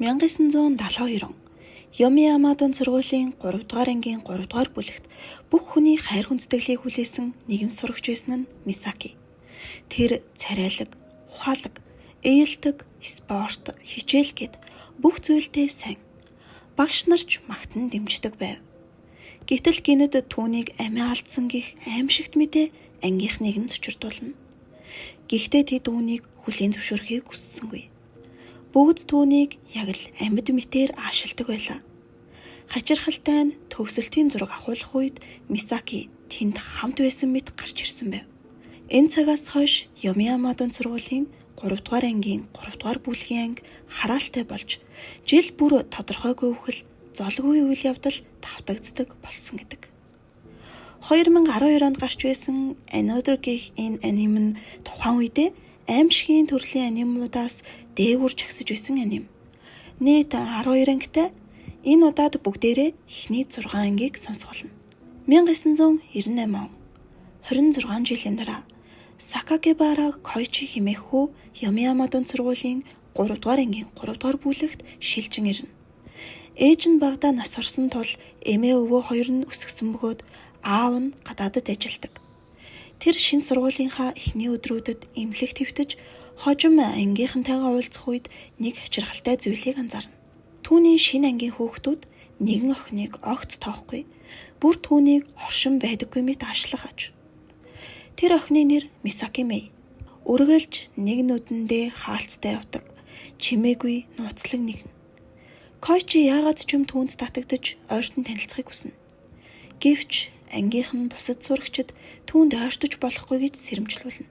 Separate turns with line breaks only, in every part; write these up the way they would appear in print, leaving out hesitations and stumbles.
1972 он Йомияма дунд сургуулийн 3 дугаар ангийн 3 дугаар бүлэгт бүх хүний хайр хүндэтгэлийг хүлээсэн нэгэн сурагч байсан нь Мисаки. Тэр царайлаг, ухаалаг, ээлдэг, спорт, хичээл гээд бүх зүйлдээ сайн. Багш нар ч магтан дэмждэг байв. Гэтэл гэнэт түүнийг амиа алдсан гэх аймшигт мэдээ ангийнхныг нь цочирдуулна. Гэхдээ тэд үүнийг хүлээн зөвшөөрөхийг хүссэнгүй. Бүгд түүнийг яг л амьд мэтээр аашилдаг байлаа. Хачирхалтай нь төгсөлтийн зураг авахулах үед Мисаки тэнд хамт байсан мэт гарч ирсэн байв. Энэ цагаас хойш Йомияма дунд сургуулийн 3 дугаар ангийн 3 дугаар бүлгийн анги хараалтай болж жил бүр тодорхойгүй үхэл, золгүй үйл явдал давтагддаг болсон гэдэг. 2012 онд гарч байсан Another гэх энэ аним нь тухайн үедээ аймшгийн төрлийн анимуудаас дээгүүр жагсаж байсан аним. Нийт 12 ангитай энэ удаад бүгдээрээ эхний 6 ангийг сонсох болно. 1998 он 26 жилийн дараа Сакакибара Койчи хэмээх хүү Йомияма дунд сургуулийн 3 дугаар ангийн 3 дугаар бүлэгт шилжин ирнэ. Ээж нь багадаа нас барсан тул эмээ өвөө хоёр нь өсгөсөн бөгөөд аав нь гадаадад ажилладаг. Тэр шинэ сургуулийнхаа эхний өдрүүдэд эмнэлэгт хэвтэж хожим ангийнхантайгаа уулзах үед нэг хачирхалтай зүйлийг анзаарна. Түүний шинэ ангийн хүүхдүүд нэгэн охиныг огт тоохгүй. Бүр түүнийг оршин байдаггүй мэт аашлах аж. Тэр охины нэр Мисаки Мэй. Үргэлж нэг нүдэндээ хаалцтай явдаг. Чимээгүй нууцлаг нэгэн. Койчи яагаад ч юм түүнд татагдаж ойртон танилцахыг хүснэ. Гэвч ангийнх нь бусад сурагчид түүнд ойртож болохгүй гэж сэрэмжлүүлнэ.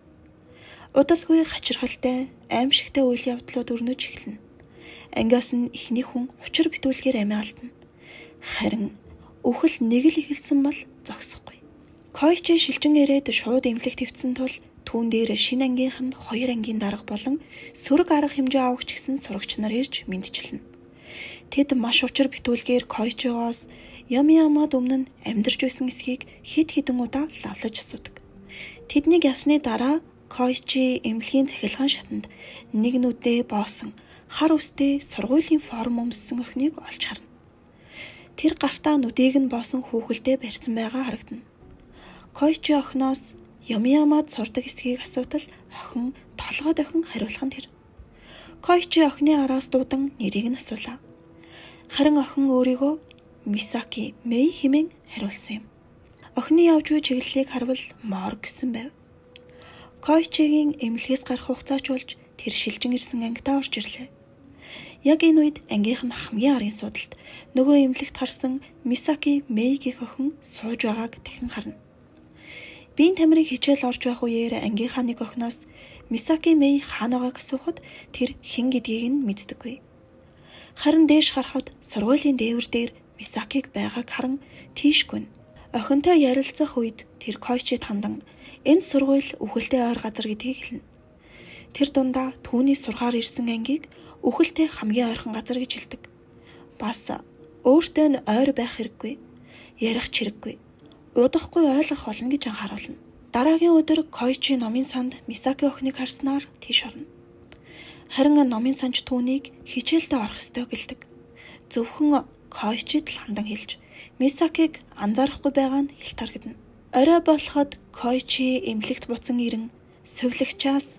Удалгүй хачирхалтай, аймшигтай үйл явдлууд өрнөж эхэлнэ. Ангиас нь эхний хүн учир битүүлгээр амиа алдна. Харин үхэл нэг л эхэлсэн бол зогсохгүй. Койчи шилжин ирээд шууд эмнэлэгт хэвтсэн тул түүн дээр шинэ ангийнх нь хоёр ангийн дарга болон сөрөг арга хэмжээ авагч гэсэн сурагч нар ирж мэндчилнэ. Тэд маш учир битүүлгээр Койчигоос Йомиямад өмнө нь амьдарч байсан эсхийг хэд хэдэн удаа лавлаж асуудаг. Тэднийг явсны дараа Койчи эмнэлгийн цахилгаан шатанд нэг нүдээ боосон хар үстэй сургуулийн форм өмссөн охиныг олж харна. Тэр гартаа нүдийг нь боосон хүүхэлдээ барьсан байгаа харагдана. Койчи охиноос Йомиямад сурдаг эсхийг асуудал охин толгой дохин хариулах нь тэр. Койчи охины араас дуудан нэрийг нь асуулаа. Харин охин өөрийгөө Мисаки Мэй хэмээн хариулсан юм. Охины явж буй чиглэлийг харвал морг гэсэн байв. Койчигийн эмнэлгээс гарах хугацаа ч болж тэр шилжин ирсэн ангидаа орж ирлээ. Яг энэ үед ангийнх нь хамгийн арын суудалд нөгөө эмнэлэгт харсан Мисаки Мэй гэх охин сууж байгааг дахин харна. Биеийн тамирын хичээл орж байх үеэр ангийнхаа нэг охиноос Мисаки Мэй хаана байгааг асуухад тэр хэн гэдгийг нь мэддэггүй. Харин дээш харахад сургуулийн дээвэр дээр Мисакиг байгааг харан тийш гүнэ. Охинтой ярилцах үед тэр Койчид хандан энэ сургууль үхэлтэй ойр газар гэдгийг хэлнэ. Тэр дундаа түүний сургаар ирсэн ангийг үхэлтэй хамгийн ойрхон газар гэж хэлдэг. Бас өөртөө нь ойр байх хэрэггүй, ярих ч хэрэггүй. Удахгүй ойлгох болно гэж анхааруулна. Дараагийн өдөр Койчи номын санд Мисаки охиныг харснаар тийш орно. Харин номын санч түүнийг хичээлдээ орох ёстой гэлдэг. Зөвхөн Койчид л хандан хэлж Мисакиг анзаарахгүй байгаа нь хэлт харагдана. Орой болоход Койчи эмнэлэгт буцан ирэн сувилагчаас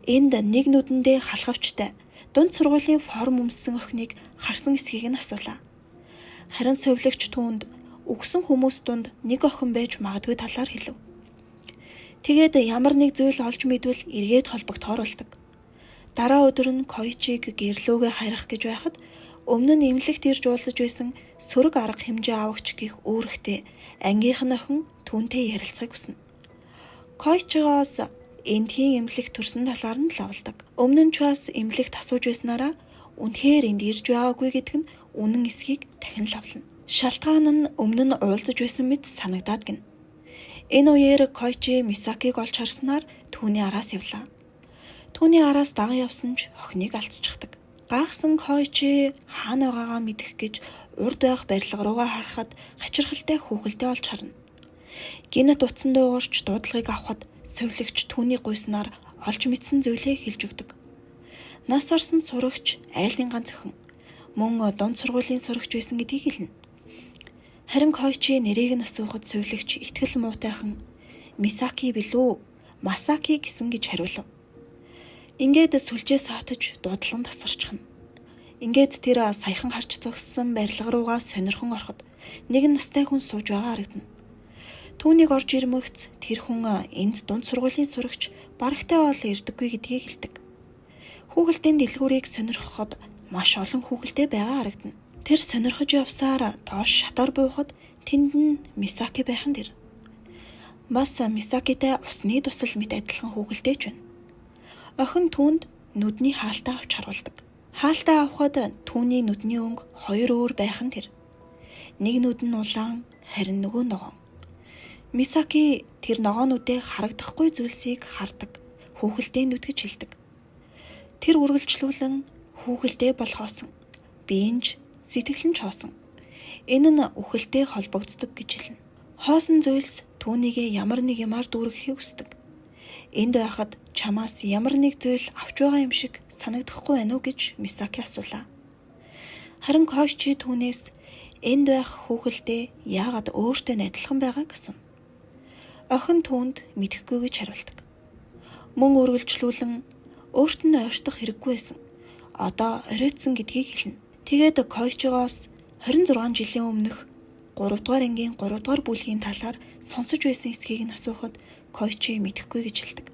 энд нэг нүдэндээ халхавчтай дунд сургуулийн форм өмссөн охиныг харсан эсхийг нь асуулаа. Харин сувилагч түүнд үхсэн хүмүүс дунд нэг охин байж магадгүй талаар хэлэв. Тэгээд ямар нэг зүйл олж мэдвэл эргээд холбогдохоор болдог. Дараа өдөр нь Койчиг гэрлүүгээ харих гэж байхад өмнө нь эмнэлэгт ирж уулзаж байсан сөрөг арга хэмжээ авагч гэх үүрэгтэй ангийнх нь охин түүнтэй ярилцахыг хүснэ. Койчигоос эндхийн эмнэлэгт төрсэн талаар нь лавладаг. Өмнө нь ч бас эмнэлэгт асууж байснараа үнэхээр энд ирж байгаагүй гэдг нь үнэн эсхийг дахин лавлана. Шалтгаан нь өмнө нь уулзаж байсан мэт санагдаад гинэ. Энэ үеэр Койчи Мисакиг олж харснаар түүний араас явлаа. Түүний араас даган явсан ч охиныг алдчихдаг. Гайхсан Койчи хаана байгаагаа мэдэх гэж урд байх барилга руугаа харахад хачирхалтай хүүхэлдээ олж харна. Гэнэт утсан дуугарч дуудлагыг авахад сувилагч түүний гуйснаар олж мэдсэн зүйлээ хэлж өгдөг. Нас орсон сурагч айлын ганц охин. Мөн дунд сургуулийн сурагч байсан гэдгийг хэлнэ. Харин Койчи нэрийг нь асуухад сувилагч итгэл муутайхан Мисаки билүү Масаки гэсэн гэж хариулав. Ингээд сүлжээ саатаж дуудлан тасарчихна. Ингээд тэр саяхан харж зогссон барилга руугаа сонирхон ороход нэгэн настай хүн сууж байгаа харагдана. Түүнийг орж ирмэгц тэр хүн энд дунд сургуулийн сурагч барагтай бол ирдэггүй гэдгийг хэлдэг. Хүүхэлдэйн дэлгүүрийг сонирхоход маш олон хүүхэлдэй байгаа харагдана. Тэр сонирхож явсаар доош шатаар буухад тэнд нь Мисаки байх нь тэр. Бас Мисакитай усны дусал мэт адилхан хүүхэлдэй ч байна. Охин түүнд нүдний хаалтаа авч харуулдаг. Хаалтаа авахад түүний нүдний өнгө хоёр өөр байх нь тэр. Нэг нүд нь улаан, харин нөгөө ногоон. Мисаки тэр ногоон нүдээ харагдахгүй зүйлсийг хардаг, хүүхэлдэй нүд гэж хэлдэг. Тэр үргэлжлүүлэн хүүхэлдэй бол хоосон, биеийн ч сэтгэл нь ч хоосон. Энэ нь үхэлтэй холбогддог гэж хэлнэ. Хоосон зүйлс түүнийгээ ямар нэг юмар дүүргэхийг хүсдэг. Энд байхад чамаас ямар нэг зүйл авч байгаа юм шиг санагдахгүй байна уу гэж Мисаки асуулаа. Харин Койчи түүнээс энд байх хүүхэлдэй яагаад өөртөө адилхан байгааг асууна. Охин түүнд мэдэхгүй гэж хариулдаг. Мөн үргэлжлүүлэн өөрт нь ойртох хэрэггүй байсан. Одоо оройтсан гэдгийг хэлнэ. Тэгээд Койчигоос 26 жилийн өмнөх 3 дугаар ангийн 3 дугаар бүлгийн талаар сонсож байсан эсхийг нь асуухад Койчи мэдэхгүй гэж хэлдэг.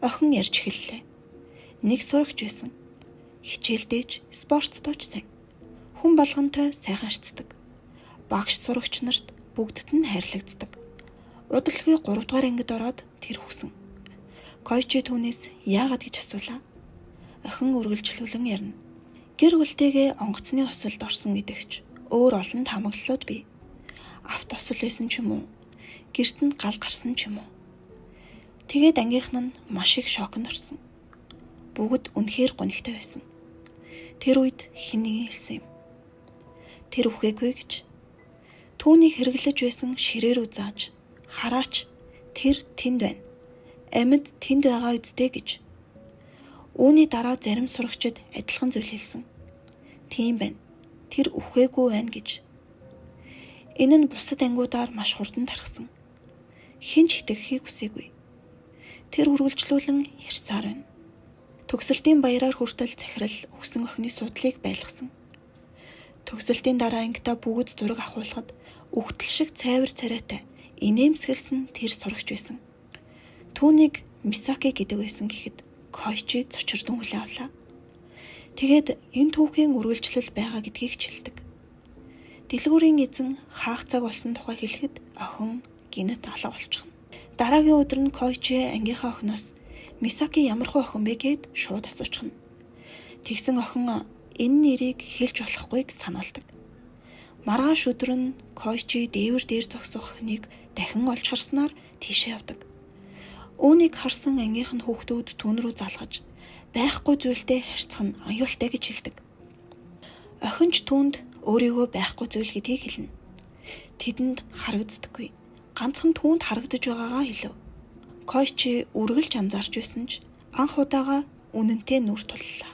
Охин ярьж эхэллээ. Нэг сурагч байсан. Хичээлдээ ч спорттой ч сайн. Хүн болгонтой сайхан харьцдаг. Багш сурагч нарт бүгдд нь хайрлагддаг. Удалгүй 3 дугаар ангид ороод тэр хүсэн. Койчи түүнээс яагаад гэж асуулаа. Охин үргэлжлүүлэн ярина. Гэр бүлтэйгээ онгоцны осолд орсон гэдэгч өөр олон таамаглалууд бий. Авто осол байсан ч юм уу? Гэрт нь гал гарсан ч юм уу? Тэгээд ангийнх нь маш их шоконд орсон. Бүгд үнэхээр гунигтай байсан. Тэр үед хэн нэгэн хэлсэн юм. Тэр үхээгүй гэж. Түүнийг хэрэглэж байсан ширээ рүү зааж хараач тэр тэнд байна. Амьд тэнд байгаа үсттэй гэж. Үүний дараа зарим сурагчид адилхан зүйл хэлсэн. Тийм байна. Тэр үхээгүй байна гэж. Энэ нь бусад ангиудаар маш хурдан тархсан. Хэн ч итгэхийг хүсээгүй. Тэр үргэлжлүүлэн ярьсаар байна. Төгсөлтийн баяраар хүртэл захирал өгсөн охины судлыг байлгасан. Төгсөлтийн дараа ангидаа бүгд зураг авахулахад үхтэл шиг цайвар царайтай инээмсэглэсэн тэр сурагч байсан. Түүнийг Мисаки гэдэг байсан гэхэд Койчи цочирдон хүлээн авлаа. Тэгээд энэ түүхийн үргэлжлэл байгаа гэдгийг ч хэлдэг. Дэлгүүрийн эзэн хаах цаг болсон тухай хэлэхэд охин гинэт алга болчихно. Дараагийн өдөр нь Койчи ангийнхаа охиноос Мисаки ямархуу охин бэ гэд шууд асуучихна. Тэгсэн охин энэ нэрийг хэлж болохгүйг сануулдаг. Маргааш өдөр нь Койчи дээвэр дээр зогсох охиныг дахин олж харснаар тийшээ явдаг. Үүнийг харсан ангийнх нь хүүхдүүд түүн рүү залгаж байхгүй зүйлтэй харьцах нь аюултай гэж хэлдэг. Охин ч түүнд өөрийгөө байхгүй зүйл гэдгийг хэлнэ. Тэдэнд харагддаггүй. Ганцхан түүнд харагдаж байгаагаа хэлв. Койчи үргэлж анзаарч байсан ч анх удаага үнэнтэй нүр туллаа.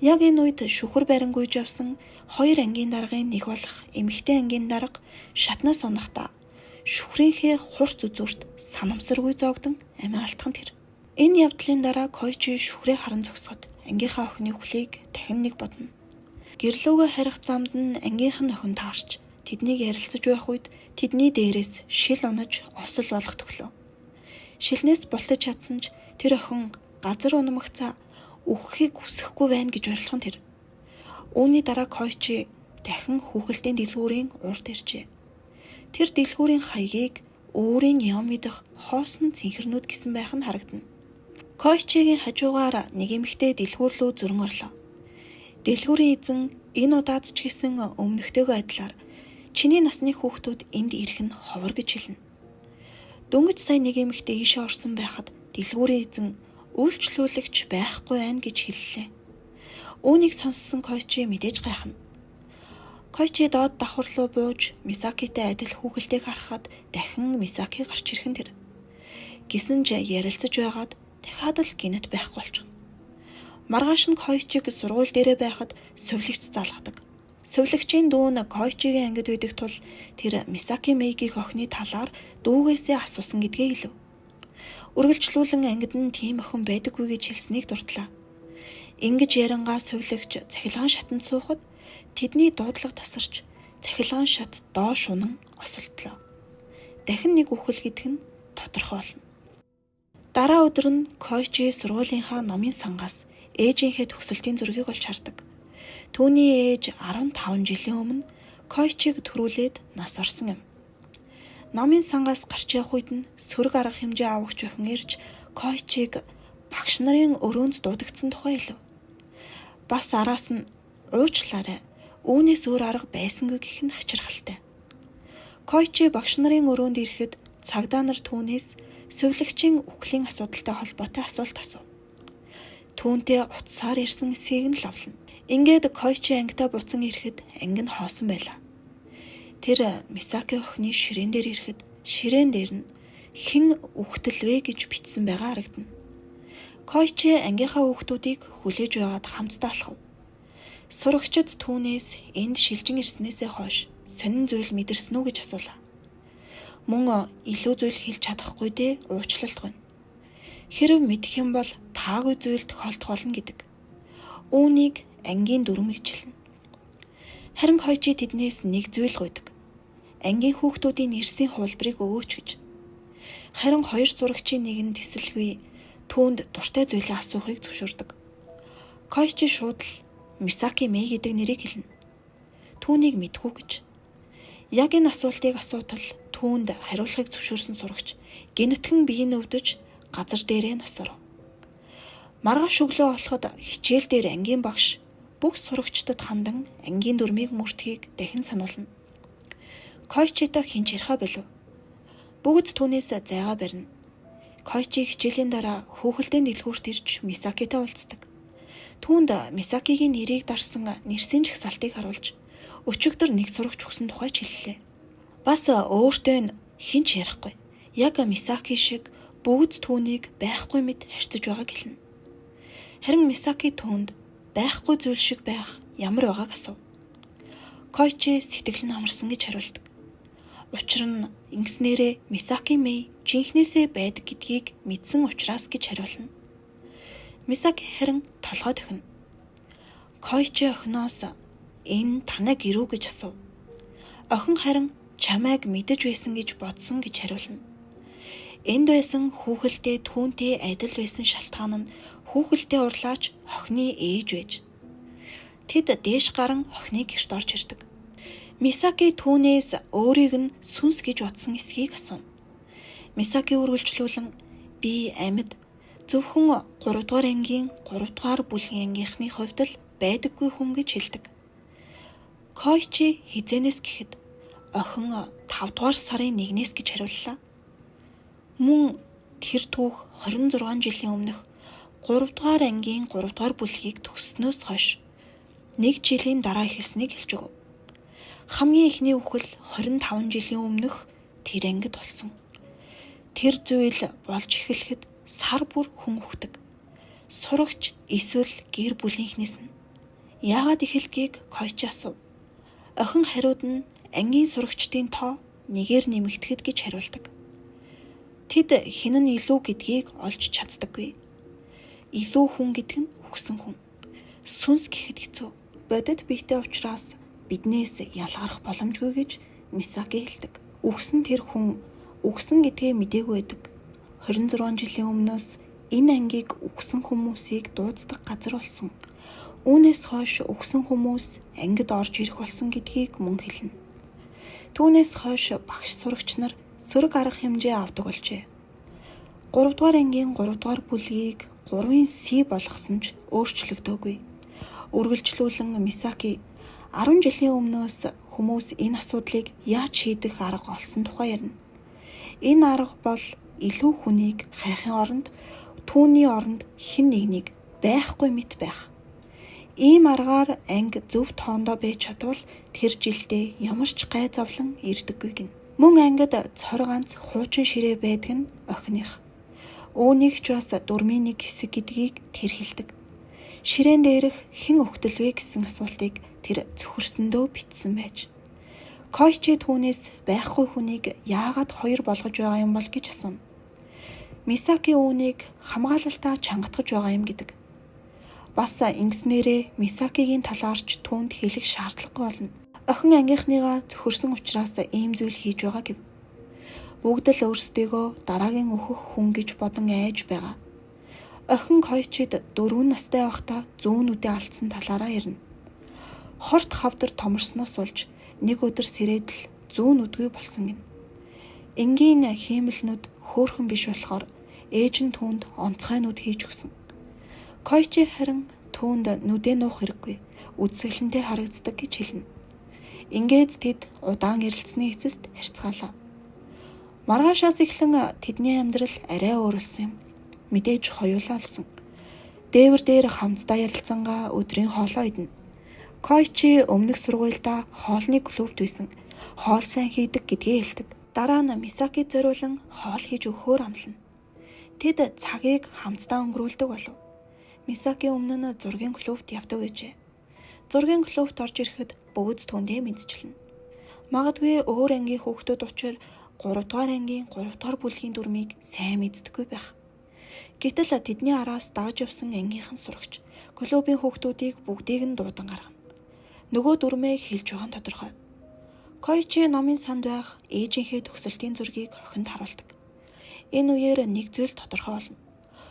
Яг энэ үед шүхэр барингуйж явсан хоёр ангийн даргын нэг болох эмэгтэй ангийн дарга шатнаас унахдаа шүхрийнхээ хурц үзүүрт санамсаргүй зоогдон амиа алдах нь тэр. Энэ явдлын дараа Койчи шүхрээ харан зогсоход ангийнхаа охины үхлийг дахин нэг бодно. Гэрлүүгээ харих замд нь ангийнх нь охин таарч тэднийг ярилцаж байх үед тэдний дээрээс шил унаж осол болох төглөө. Шилнээс бултаж чадсан ч тэр охин газар унамгцаа үхэхийг хүсэхгүй байна гэж орилох нь тэр. Үүний дараа Койчи дахин хүүхэлдэйн дэлгүүрийн урд иржээ. Тэр дэлгүүрийн хаягийг өөрийн юм идэх хоосон цэнхэрнүүд гэсэн байх нь харагдана. Койчигийн хажуугаар нэг эмэгтэй дэлгүүр лүү зөрөн орлоо. Дэлгүүрийн эзэн энэ удаад ч гэсэн өмнөхтэйгөө адилаар чиний насны хүүхдүүд энд ирэх нь ховор гэж хэлнэ. Дөнгөж сая нэг эмэгтэй ийшээ орсон байхад дэлгүүрийн эзэн үйлчлүүлэгч байхгүй байна гэж хэллээ. Үүнийг сонссон Койчи мэдээж гайхна. Койчи доод давхар руу бууж Мисакитай адил хүүхэлдэйг харахад дахин Мисаки гарч ирэх нь тэр. Гисэн ч ярилцаж байгаад дахиад л гинэт байхгүй болчихно. Маргааш нь Койчиг сургууль дээрээ байхад сувилагч залгадаг. Сувилагчийн дүү нь Койчигийн ангид байдаг тул тэр Мисаки Мэйгийнх охины талаар дүүгээсээ асуусан гэдгээ хэлв. Үргэлжлүүлэн ангид нь тийм охин байдаггүй гэж хэлснийг дурдлаа. Ингэж ярангаа сувилагч цахилгаан шатанд суухад тэдний дуудлага тасарч цахилгаан шат доош унан осолдлоо. Дахин нэг үхэл гэдэг нь тодорхой болно. Дараа өдөр нь Койчи сургуулийнхаа номын сангаас ээжийнхээ төгсөлтийн зургийг олж хардаг. Түүний ээж 15 жилийн өмнө Койчиг төрүүлээд нас орсон юм. Номын сангаас гарч явах үед нь сөрөг арга хэмжээ авагч охин ирж Койчиг багш нарын өрөөнд дуудагдсан тухай хэлв. Бас араас нь уучлаарай, үүнээс өөр арга байсангүй гэх нь хачирхалтай. Койчи багш нарын өрөөнд ирэхэд цагдаа нар түүнээс сувилагчийн үхлийн асуудалтай холбоотой асуулт асуув. Түүнтэй утсаар ирсэн эсхийг нь лавлана. Ингээд Койчи ангидаа буцан ирэхэд анги нь хоосон байлаа. Тэр Мисаки охины ширээн дээр ирэхэд ширээн дээр нь хэн үхтэл вэ гэж бичсэн байгаа харагдана. Койчи ангийнхаа хүүхдүүдийг хүлээж байгаад хамтдаа алхав. Сурагчид түүнээс энд шилжин ирснээсээ хойш сонин зүйл мэдэрсэн үү гэж асуулаа. Мөн илүү зүйл хэлж чадахгүй дээ уучлалт гуйна. Хэрэв мэдэх юм бол таагүй зүйл тохиолдох болно гэдэг. Үүнийг ангийн дүрэм гэж хэлнэ. Харин Койчи тэднээс нэг зүйл гуйдаг. Ангийн хүүхдүүдийн нэрсийн хуулбарыг өгөөч гэж. Харин хоёр сурагчийн нэг нь тэсэлгүй түүнд дуртай зүйлээ асуухыг зөвшөөрдөг. Койчи шууд л Мисаки Мэй гэдэг нэрийг хэлнэ. Түүнийг мэдхүү гэж. Яг энэ асуултыг асуутал түүнд хариулахыг зөвшөөрсөн сурагч гэнэтхэн биеийн өвдөж газар дээрээ нас оров. Маргааш өглөө болоход хичээл дээр ангийн багш бүх сурагчдад хандан ангийн дүрмийг мөрдөхийг дахин сануулна. Койчитой хэн ч яриахаа болив. Бүгд түүнээс зайгаа барина. Койчи хичээлийн дараа хүүхэлдэйн дэлгүүрт ирж Мисакитай уулздаг. Түүнд Мисакигийн нэрийг дарсан нэрсийн жагсаалтыг харуулж өчигдөр нэг сурагч өгсөн тухай ч хэллээ. Бас өөртөө нь хэн ч ярихгүй. Яг Мисаки шиг бүгд түүнийг байхгүй мэт харьцаж байгааг хэлнэ. Харин Мисаки түүнд байхгүй зүйл шиг байх ямар байгааг асуув. Койчи сэтгэл нь амарсан гэж хариулдаг. Учир нь ингэснээрээ Мисаки Мэй жинхнээсээ байдаг гэдгийг мэдсэн учраас гэж хариулна. Мисаки харин толгой дохино. Койчи охиноос энэ танай гэр үү гэж асуув. Охин харин чамайг мэдэж байсан гэж бодсон гэж хариулна. Энд байсан хүүхэлдээ түүнтэй адил байсан шалтгаан нь хүүхэлдээ урлаач охины ээж байж. Тэд дээш гаран охины гэрт орж ирдэг. Мисаки түүнээс өөрийг нь сүнс гэж бодсон эсхийг асууна. Мисаки үргэлжлүүлэн би амьд зөвхөн 3 дугаар ангийн 3 дугаар бүлгийн ангийнхны хувьд л байдаггүй хүн гэж хэлдэг. Койчи хизэнээс гэхэд охин 5 дугаар сарын 1-ээс гэж хариуллаа. Мөн тэр түүх 26 жилийн өмнөх 3 дугаар ангийн 3 дугаар бүлгийг төгссөнөөс хойш нэг жилийн дараа эхэлснийг хэлж өгөв. Хамгийн эхний үхэл 25 жилийн өмнөх тэр ангид болсон. Тэр зүйл болж эхлэхэд сар бүр хүн үхдэг. Сурагч эсвэл гэр бүлийнхнээс нь яагаад эхэлдгийг Койчи асуув. Охин хариуд нь ангийн сурагчдын тоо нэгээр нэмэгдэхэд гэж хариулдаг. Тэд хэн нь илүү гэдгийг олж чаддаггүй. Илүү хүн гэдэг нь үхсэн хүн. Сүнс гэхэд хэцүү. Бодит биетэй учраас биднээс ялгарх боломжгүй гэж Мисаки хэлдэг. Үхсэн тэр хүн үхсэн гэдгээ мдээгүй байдаг. 26 жилийн өмнөөс энэ ангийг үхсэн хүмүүсийг дууддаг газар болсон. Үүнээс хойш үхсэн хүмүүс ангид орж ирэх болсон гэдгийг мөн хэлнэ. Түүнээс хойш багш сурагч нар сөрөг арга хэмжээ авдаг болжээ. 3 дугаар ангийн 3 дугаар бүлгийг 3-ын С болгосон ч өөрчлөгдөөгүй. Үргэлжлүүлэн Мисаки 10 жилийн өмнөөс хүмүүс энэ асуудлыг яаж шийдэх арга олсон тухай ярина. Энэ арга бол илүү хүнийг хайхын оронд түүний оронд хэн нэгнийг байхгүй мэт байх. Ийм аргаар анги зөв тоондоо байж чадвал тэр жилдээ ямар ч гай зовлон ирдэггүй гэнэ. Мөн ангид цор ганц хуучин ширээ байдаг нь охиных. Үүнийг ч бас дүрмийн нэг хэсэг гэдгийг тэр хэлдэг. Ширээн дээрх хэн өгтөл вэ гэсэн асуултыг тэр цөхөрсөндөө бичсэн байж. Койчи түүнээс байхгүй хүнийг яагаад хоёр болгож байгаа юм бол гэж асууна. Мисаки үүнийг хамгаалалтаа чангатгаж байгаа юм гэдэг. Бас ингэснээрээ Мисакигийн талаарч түүнд хэлэх шаардлагагүй болно. Охин ангийнхныгаа цөхөрсөн учраас ийм зүйл хийж байгаа гэв. Бүгд л өөрсдийгөө дараагийн өөхөх хүн гэж бодон айж байгаа. Охин Койчид 4 настай байхдаа зүүн нүдээ алдсан талаараа ярина. Хорт хавдар томорсноос болж нэг өдөр сэрээд л зүүн нүдгүй болсон гэнэ. Энгийн хиймэл нүд хөөрхөн биш болохоор ээж нь түүнд онцгой нүд хийж өгсөн. Койчи харин түүнд нүдээ нуух хэрэггүй, үзэсгэлэнтэй харагддаг гэж хэлнэ. Ингээд тэд удаан ярилцсаны эцэст харьцгаалаа. Маргаашаас эхлэн тэдний амьдрал арай өөрлөсөн юм. Мэдээж хоёулаа олсон. Дээвэр дээр хамтдаа ярилцсангаа өдрийн хоолоо идэнэ. Койчи өмнөх сургуульдаа хоолны клубт байсан. Хоол сайн хийдэг гэдгээ хэлдэг. Дараа нь Мисакид зориулан хоол хийж өгөхөөр амлана. Тэд цагийг хамтдаа өнгөрүүлдэг болов. Мисаки өмнө нь зургийн клубт явдаг байжээ. Зургийн клубт орж ирэхэд бүгд түүндээ мэндчилнэ. Магадгүй өөр ангийн хүүхдүүд учир 3 дугаар ангийн 3 дугаар бүлгийн дүрмийг сайн мэддэггүй байх. Гэтэл тэдний араас дагаж явсан ангийнхан сурагч клубын хүүхдүүдийг бүгдийг нь дуудан гаргана. Нөгөө дүрмээ хэлж байгаа нь тодорхой. Койчи номын санд байх ээжийнхээ төгсөлтийн зургийг охинд харуулдаг. Энэ үеэр нэг зүйл тодорхой болно.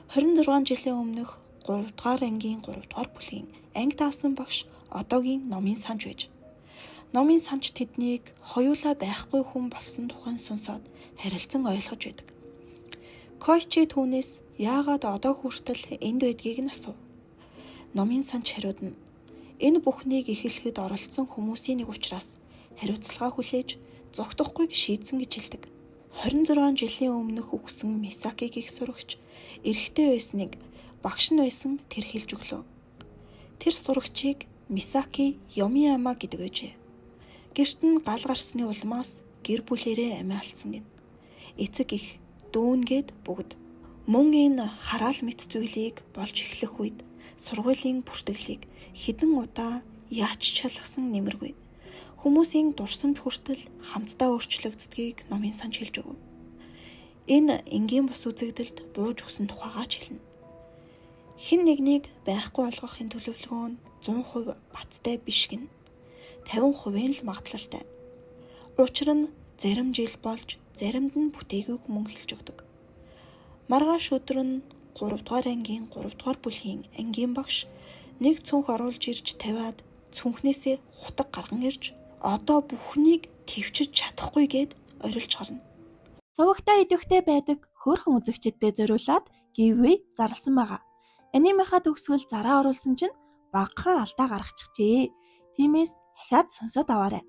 26 жилийн өмнөх 3 дугаар ангийн 3 дугаар бүлгийн анги даасан багш одоогийн номын санч байж. Номын санч тэднийг хоёулаа байхгүй хүн болсон тухайн сонсоод харилцан ойлгож байдаг. Койчи түүнээс яагаад одоо хүртэл энд байдгийг нь асуув. Номын санч хариуд нь энэ бүхнийг эхлэхэд оролцсон хүмүүсийн нэг учраас хариуцлага хүлээж зогтохгүйг шийдсэн гэж хэлдэг. 26 жилийн өмнөх үхсэн Мисаки гэх сурагч эрэгтэй байсныг багш нь байсан тэр хэлж өглөө. Тэр сурагчийг Мисаки Йомияма гэдэг байжээ. Гэрт нь гал гарсны улмаас гэр бүлээрээ амиа алдсан гэнэ. Эцэг их дүүнгээд бүгд. Мөн энэ хараал мэт зүйлийг болж эхлэх үед сургуулийн бүртгэлийг хэдэн удаа яач шалгасан нэмэргүй. Хүмүүсийн дурсамж хүртэл хамтдаа өөрчлөгддгийг номын санч хэлж өгөв. Энэ энгийн бус үзэгдэлд бууж өгсөн тухайгаа ч хэлнэ. Хэн нэгнийг байхгүй болгохын төлөвлөгөө нь 100% баттай биш гэнэ. 50% л магадлалтай. Учир нь зарим жил болж заримд нь бүтээгүйг мөн хэлж өгдөг. Маргааш өдөр нь 3 дугаар ангийн 3 дугаар бүлгийн ангийн багш нэг цүнх оруулж ирж тавиад цүнхнээсээ хутаг гарган ирж одоо бүхнийг тэвчиж чадахгүй гээд орилж гарна.
Сувагтай идэвхтэй байдаг хөөрхөн үзэгчдэд зориулаад giveaway зарласан байгаа. Анимынхаа төгсгөл зараа оруулсан чинь багахан алдаа гаргачихжээ. Тиймээс дахиад сонсоод аваарай.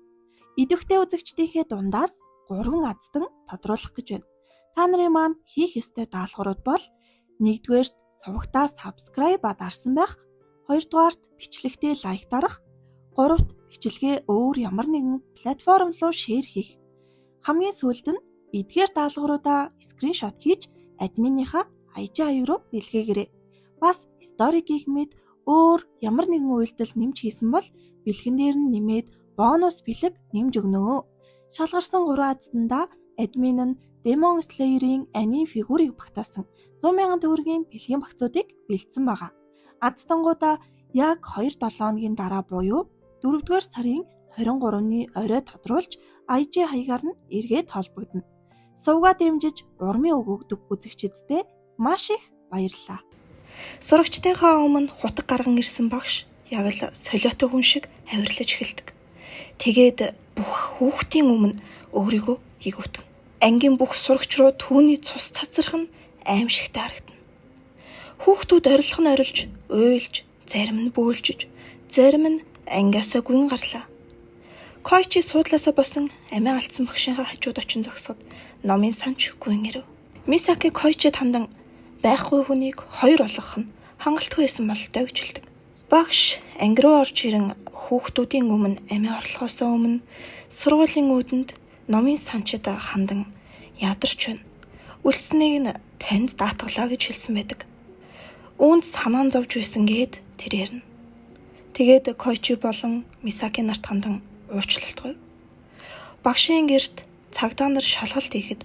Идэвхтэй үзэгчдийнхээ дундаас 3 азтан тодруулах гэж байна. Та нарын маань хийх ёстой даалгаврууд бол нэгдүгээрт сувагтаа subscribe дарсан байх, хоёрдугаарт бичлэгтээ like дарах, гуравт бичлэгээ өөр ямар нэгэн платформ руу share хийх. Хамгийн сүүлд нь эдгээр даалгавруудаа screenshot хийж admin нийхаа IG хаяг руу илгээгээрэй. Бас story гэх мэт өөр ямар нэгэн үйлдэл нэмж хийсэн бол бэлгэн дээр нь нэмээд бонус бэлэг нэмж өгнө. Шалгарсан 3 азтандаа админ нь Demon Slayer-ийн anime figure ыг багтаасан 100,000 төгрөгийн бэлгийн багцуудыг бэлдсэн байгаа. Азтангуудаа яг 2-7 хоногийн дараа буюу 4-р сарын 23-ны орой тодруулж IG хаягаар нь эргээд холбогдоно. Сувгаа дэмжиж урмын үг өгдөг үзэгчиддээ маш их баярлалаа.
Сурагчдынхаа өмнө хутаг гарган ирсэн багш яг л солиотой хүн шиг авирлаж эхэлдэг. Тэгээд бүх хүүхдийн өмнө өөрийгөө эгүүтгэнэ. Ангийн бүх сурагч руу түүний цус цацрах нь аймшигтай харагдана. Хүүхдүүд орилох нь орилж, уйлж, зарим нь бөөлжиж, зарим нь ангиасаа гүн гарлаа. Койчи суудлаасаа босон амиа алдсан багшийнхаа хажууд очин зогсоход номын санч гүн ирэв. Мисаки Койчид хандан байхгүй хүнийг хоёр болгох нь хангалтгүй байсан бололтой гэж хэлдэг. Багш анги руу орж ирэн хүүхдүүдийн өмнө амиа орлохоос өмнө сургуулийн үүдэнд номын санчид хандан ядарч байна. Үлдсэнийг нь танд даатгалаа гэж хэлсэн байдаг. Үүнд санаан зовж байсан гээд тэр ярина. Тэгээд Койчи болон Мисаки нарт хандан уучлалт гуйв. Багшийн гэрт цагдаа нар шалгалт хийхэд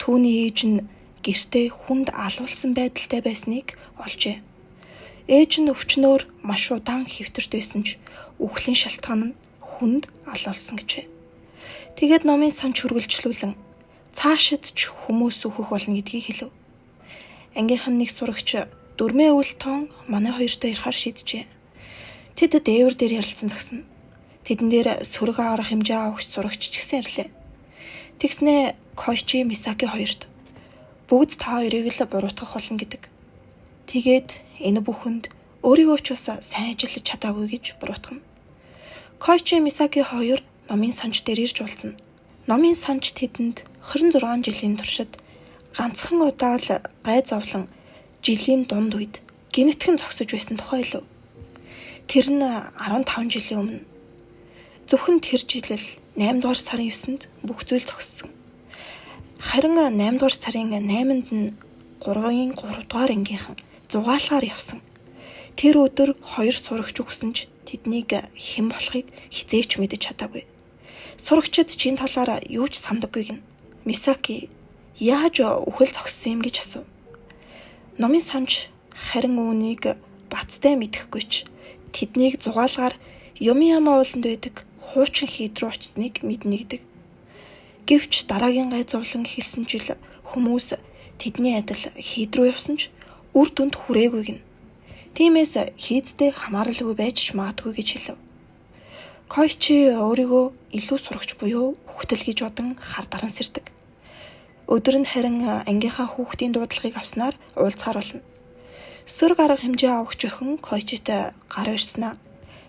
түүний ээж нь гэртээ хүнд алуулсан байдалтай байсныг олжээ. Ээж нь өвчнөөр маш удаан хэвтэрт байсан ч үхлийн шалтгаан нь хүнд алуулсан гэжээ. Тэгээд номын санч үргэлжлүүлэн цаашид ч хүмүүс өөхөх болно гэдгийг хэлв. Ангийнх нь нэг сурагч дөрмөө үл тоон манай хоёртой ярихаар шийджээ. Тэд дээвэр дээр ярилцсан зогсно. Тэдэн дээр сөрөг аврах хэмжээ авахч сурагч ч гэсэн ирлээ. Тэгснээ Койчи Мисаки хоёрт бүгд та хоёрыг л буруутгах болно гэдэг. Тэгээд энэ бүхэнд өөрийгөө ч бас сайн ажиллаж чадаагүй гэж буруутгана. Койчи Мисаки хоёр номын санч дээр ирж уулзна. Номын санч тэдэнд 26 жилийн туршид ганцхан удаа л гай зовлон жилийн дунд үед гинэтгэн зогсож байсан тухай хэлв. Тэр нь 15 жилийн өмнө. Зөвхөн тэр жил л 8 дугаар сарын 9-нд бүх зүйл зогссон. Харин 8 дугаар сарын 8-нд нь 3-ын 3 дугаар ангийнхан зугаалгаар явсан. Тэр өдөр хоёр сурагч өгсөн ч тэднийг хэн болохыг хэзээ ч мэдэж чадаагүй. Сурагчид чинь талаар юу ч сандаггүй гин. Мисаки яаж үхэл зогссон юм гэж асуув. Номын санч харин үүнийг бацтай мэдэхгүй ч тэднийг зугаалгаар Юмияма ууланд байдаг хуучин хийд рүү очсныг мэднэ гэдэг. Гэвч дараагийн гай зовлон эхэлсэн жил хүмүүс тэдний адил хийд рүү явсан ч үр дүнд хүрээгүй гин. Тиймээс хийдтэй хамааралгүй байж ч магадгүй гэж хэлв. Койчи өөрийгөө илүү сурагч буюу үхтэл гэж бодон хар даран сэрдэг. Өдөр нь харин ангийнхаа хүүхдийн дуудлагыг авснаар уулзахаар болно. Сөрөг арга хэмжээ авахч охин Койчитой гар барьснаа.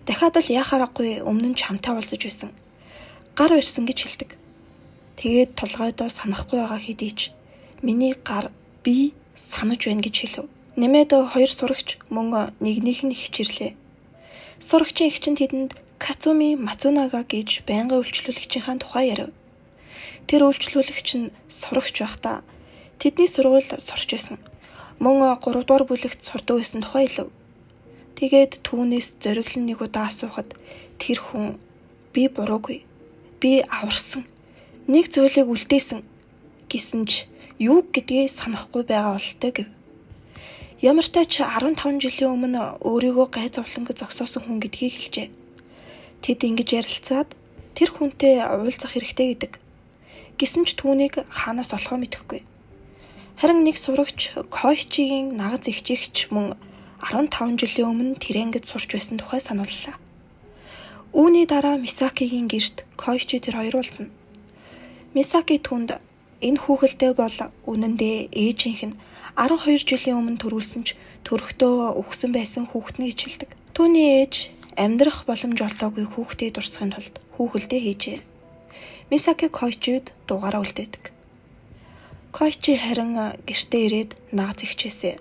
Дахиад л яах аргагүй өмнө нь чамтай уулзаж байсан. Гар барьсан гэж хэлдэг. Тэгээд толгойдоо санахгүй байгаа хэдий ч миний гар би санаж байна гэж хэлв. Нэмээд хоёр сурагч мөн нэгнийх нь эгч ирлээ. Сурагчийн эгч нь тэдэнд Кацуми Мацунага гэж байнгын үйлчлүүлэгчийнхаа тухай ярив. Тэр үйлчлүүлэгч нь сурагч байхдаа тэдний сургууль сурч байсан. Мөн 3 дугаар бүлэгт сурдаг байсан тухай хэлв. Тэгээд түүнээс зориглон нэг удаа асуухад тэр хүн би буруугүй. Би аварсан. Нэг зүйлийг үлдээсэн гэсэн ч юу гэдгээ санахгүй байгаа бололтой гэв. Ямартай ч 15 жилийн өмнө өөрийгөө гай зовлонг зогсоосон хүн гэдгийг хэлжээ. Тэд ингэж ярилцаад тэр хүнтэй уулзах хэрэгтэй гэдэг. Гэсэн ч түүнийг хаанаас олохоо мэдэхгүй. Харин нэг сурагч Койчигийн нагаз эгчигч мөн 15 жилийн өмнө тэр ангид сурч байсан тухай санууллаа. Үүний дараа Мисакигийн гэрт Койчи тэр хоёр уулзна. Мисаки түүнд энэ хүүхэлдэй бол үнэндээ ээжийнх нь 12 жилийн өмнө төрүүлсэн ч төрөхдөө үхсэн байсан хүүхэд нь гэж хэлдэг. Түүний ээж амьдрах боломж олоогүй хүүхдээ дурсахын тулд хүүхэлдэй хийжээ. Мисаки Койчид дугаараа үлдээдэг. Койчи харин гэртээ ирээд нагаз эгчээсээ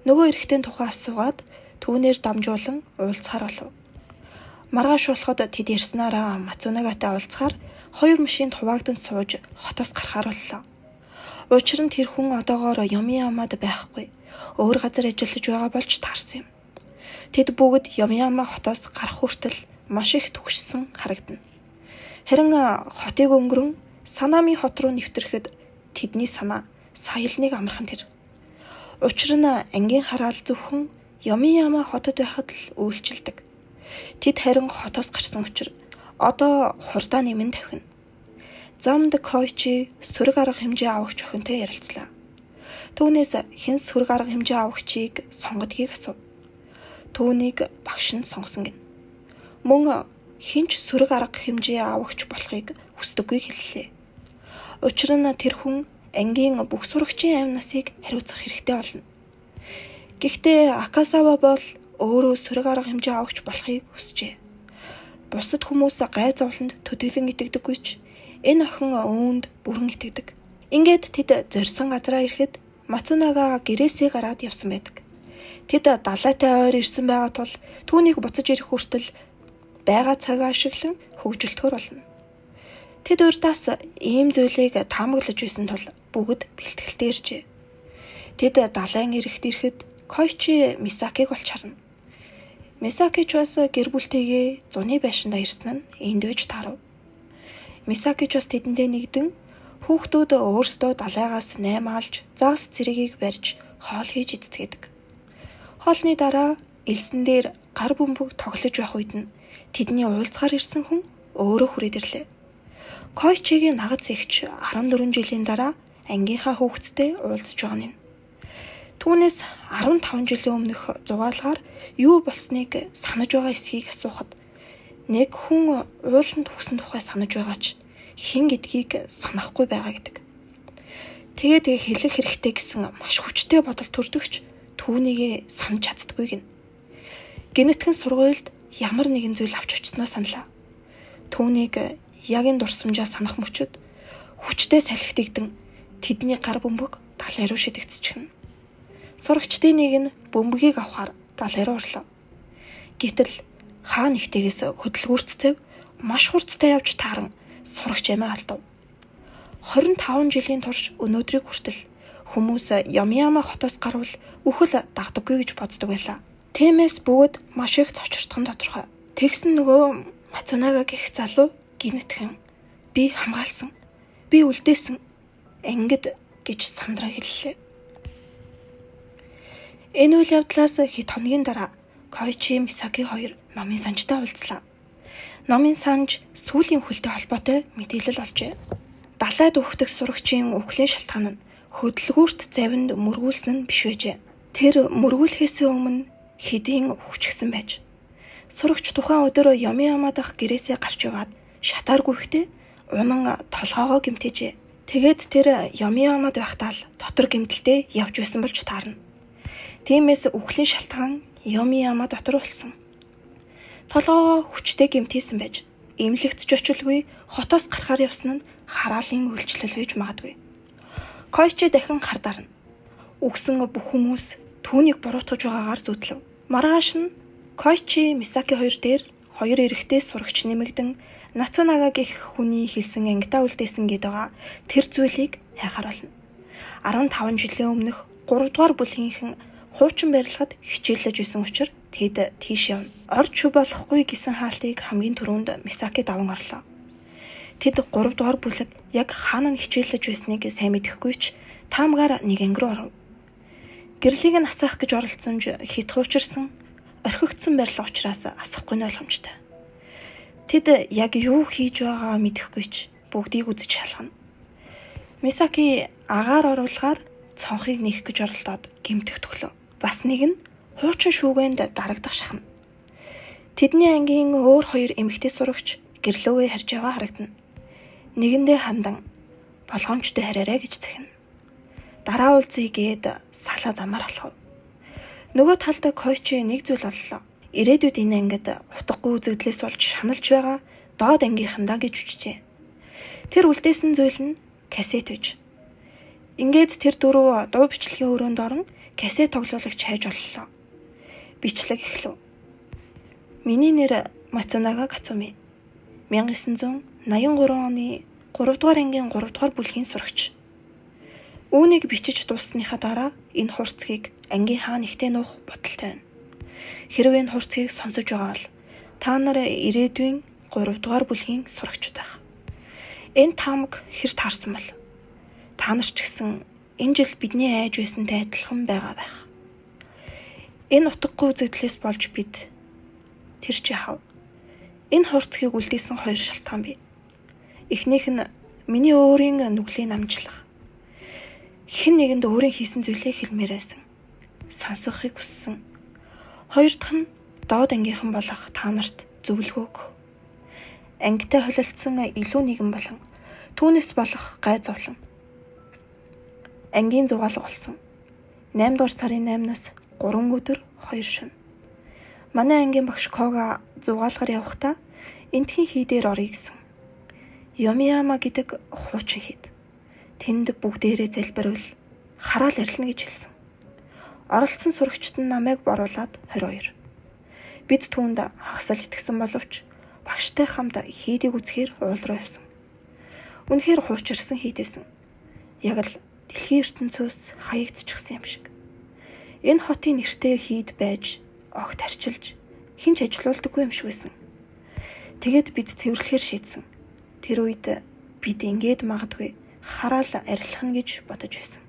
нөгөө эрэгтэйн тухай асуугаад түүнээр дамжуулан уулзахаар болов. Маргааш болоход тэд ярьснараа Мацунагатай уулзахаар хоёр машинд хуваагдан сууж хотоос гарахаар боллоо. Учир нь тэр хүн одоогоор Юмиямад байхгүй. Өөр газар ажиллаж байгаа болж таарсан юм. Тэд бүгд Юмияма хотоос гарах хүртэл маш их түгшсэн харагдана. Харин хотыг өнгөрөн Санами хот руу нэвтрэхэд тэдний санаа сая л нэг амархан тэр. Учир нь ангийн хараал зөвхөн Юмияма хотод байхад л үйлчилдэг. Тэд харин хотоос гарсан учир одоо хурдаа нэмэн тавхина. Замд Койчи сөрөг арга хэмжээ авахч охинтой ярилцлаа. Түүнээс хэн сөрөг арга хэмжээ авахчийг сонгодгийг асуув. Түүнийг багш нь сонгосон гин. Мөн хэн ч сөрөг арга хэмжээ авахч болохыг хүсдэггүй хэллээ. Учир нь тэр хүн ангийн бүх сурагчийн амь насыг хариуцах хэрэгтэй болно. Гэхдээ Акасава бол өөрөө сөрөг арга хэмжээ авахч болохыг хүсжээ. Бусад хүмүүс гай зовлонд төдийлөн итгэдэггүй ч энэ охин үүнд бүрэн итгэдэг. Ингээд тэд зорьсон газараа ирэхэд Мацунага гэрээсээ гараад явсан байдаг. Тэд далайтай ойр ирсэн байгаа тул түүнийг буцаж ирэх хүртэл байгаа цагаа ашиглан хөгжилтгөр болно. Тэд урдаас ийм зүйлийг таамаглаж байсан тул бүгд бэлтгэлтэй иржээ. Тэд далайн эрэхт ирэхэд Койчи Мисакиг олж харна. Мисаки ч бас гэр бүлтэйгээ зуны байшиндаа ирсэн нь энд байж таарав. Мисаки ч бас тэдэндээ нэгдэн хүүхдүүд өөрсдөө далайгаас 8 алж загас зэрэгийг барьж хоол хийж иддэгэдэг. Хоолны дараа элсэн дээр гар бөмбөг тоглож байх үед нь тэдний уулзахаар ирсэн хүн өөрөө хүрээд ирлээ. Койчигийн нагаз эгч 14 жилийн дараа ангийнхаа хүүхэдтэй уулзж байгаа нь. Түүнээс 15 жилийн өмнөх зугаалгаар юу болсныг санаж байгаа эсхийг асуухад нэг хүн ууланд үхсэн тухай санаж байгаа ч хэн гэдгийг санахгүй байгаа гэдэг. Тэгээд хэлэх хэрэгтэй гэсэн маш хүчтэй бодол төрдөгч түүнийг санаж чаддаггүй гэнэ. Гэнэтхэн сургуульд ямар нэгэн зүйл авч очсноо саналаа. Түүнийг яг энэ дурсамжаа санах мөчөд хүчтэй салхитэгдэн тэдний гар бөмбөг далай руу шидэгдчихнэ. Сурагчдын нэг нь бөмбөгийг авахар далай руу орлоо. Гэтэл хаа нэгтэйгээс хөдөлгүүрцэв маш хурцтай явж тааран сурагч амиа алдав. 25 жилийн турш өнөөдрийг хүртэл хүмүүс Ямияма хотоос гарвал үхэл дагдаггүй гэж боддог байлаа. Тиймээс бүгд маш их цочирдох нь тодорхой. Тэгсэн нөгөө Мацунага гэх залуу гинэтхэн би хамгаалсан. Би үлдээсэн. Ангид гэж сандран хэллээ. Энэ үйл явдлаас хэд хоногийн дараа Койчи Мисаки хоёр номын санжтай уулзлаа. Номын санж сүүлийн үхэлтэй холбоотой мэдээлэл олжээ. Далайд үхдэг сурагчийн үхлийн шалтгаан нь хөдөлгүүрт завинд мөргүүлсэн нь биш байжээ. Тэр мөргүүлэхээс өмнө хэдийн үхчихсэн байж. Сурагч тухайн өдөр Ямияма дахь гэрээсээ гарч яваад шатааргүй ихтэй унан толгоогоо гэмтээжээ. Тэгээд тэр Ямиямад байхдаа л дотор гэмтэлтэй явж байсан болж таарна. Тиймээс үхлийн шалтгаан Ямияма дотор болсон. Толгоогоо хүчтэй гэмтээсэн байж эмнэлэгт ч очилгүй хотоос гарахаар явсан нь хараалын үйлчлэл байж магадгүй. Койчи дахин хар дарна. Үгсэн бүх хүмүүс түүнийг буруутгаж байгаагаар зүтлэв. Маргааш нь Койчи Мисаки хоёр дээр хоёр эрэгтэй сурагч нэмэгдэн Нацунага гэх хүний хэлсэн ангидаа үлдээсэн гээд байгаа тэр зүйлийг хайхаар болно. 15 жилийн өмнөх 3 дугаар бүлгийнхэн хуучин барилгад хичээллэж байсан учраас тэд тийш явна. Орж болохгүй гэсэн хаалтыг хамгийн түрүүнд Мисаки даван орлоо. Тэд 3 дугаар бүлэг яг хаана нь хичээллэж байсныг сайн мэдэхгүй ч таамгаар нэг анги руу оров. Гэрлийг нь асаах гэж оролцсон ч хит хуучирсан орхигдсон барилга учраас асахгүй нь ойлгомжтой. Тэд яг юу хийж байгаагаа мэдэхгүй ч бүгдийг үзэж шалгана. Мисаки агаар оруулахаар цонхыг нээх гэж оролдоод гэмтэх төглөө. Бас нэг нь хуучин шүүгээнд дарагдах шахна. Тэдний ангийн өөр хоёр эмэгтэй сурагч гэрлөөгээ харж яваа харагдана. Нэгэндээ хандан болгоомжтой хараарай гэж захина. Дараа уулзъя гээд салаа замаар алхав. Нөгөө талд Койчи нэг зүйл оллоо. Ирээдүйд энэ ангид утгагүй үзэгдлээс болж шаналж байгаа доод ангийнхандаа гэж үчжээ. Тэр үлдээсэн зүйл нь кассет байж. Ингээд тэр дөрөв дуу бичлэгийн өрөөнд орон кассет тоглуулагч хайж оллоо. Бичлэг эхлэв. Миний нэр Мацунага Кацуми. 1983 оны 3 дугаар ангийн 3 дугаар бүлгийн сурагч. Үүнийг бичиж дууссаныхаа дараа энэ хурцгийг ангийн хаа нэгтээ нуух бодолтой байна. Хэрвээ энэ хурцгийг сонсож байгаа бол та нар ирээдүйн 3 дугаар бүлгийн сурагчид байх. Энэ таамаг хэр таарсан бол та нар ч гэсэн энэ жил бидний айж байсантай адилхан байгаа байх. Энэ утгагүй үзэгдлээс болж бид тэр чи хав. Энэ хурцгийг үлдээсэн хоёр шалтгаан бий. Эхнийх нь миний өөрийн нүглийн намжлах. Хэн нэгэнд өөрийн хийсэн зүйлээ хэлмээр байсан. Сонсохыг хүссэн. Хоёр дахь нь доод ангийнхан болох та нарт зөвлөгөө өгөх. Ангитай холилдсон илүү нэгэн болон түүнээс болох гай зовлон. Ангийн зугаалга болсон. 8 дугаар сарын 8-наас 3 өдөр 2 шөнө. Манай ангийн багш Кога зугаалгаар явахдаа эндхийн хийдээр оръё гэсэн. Ямияма гэдэг хуучин хийд. Тэнд бүгдээрээ залбирвал хараал арилна гэж хэлсэн. Оролцсон сурагчид нь намайг боруулад 22. Бид түүнд хагасал итгэсэн боловч багштай хамт хийдийг үзэхээр уул руу явсан. Үнэхээр хуучирсан хийд байсан. Яг л дэлхийн ертөнцөөс хаягдчихсан юм шиг. Энэ хотын нэртэй хийд байж огт арчилж Хэн ч ажилуулдаггүй юм шиг байсан. Тэгээд бид цэвэрлэхээр шийдсэн. Тэр үед бид ингээд магадгүй хараал арилгах нь гэж бодож байсан.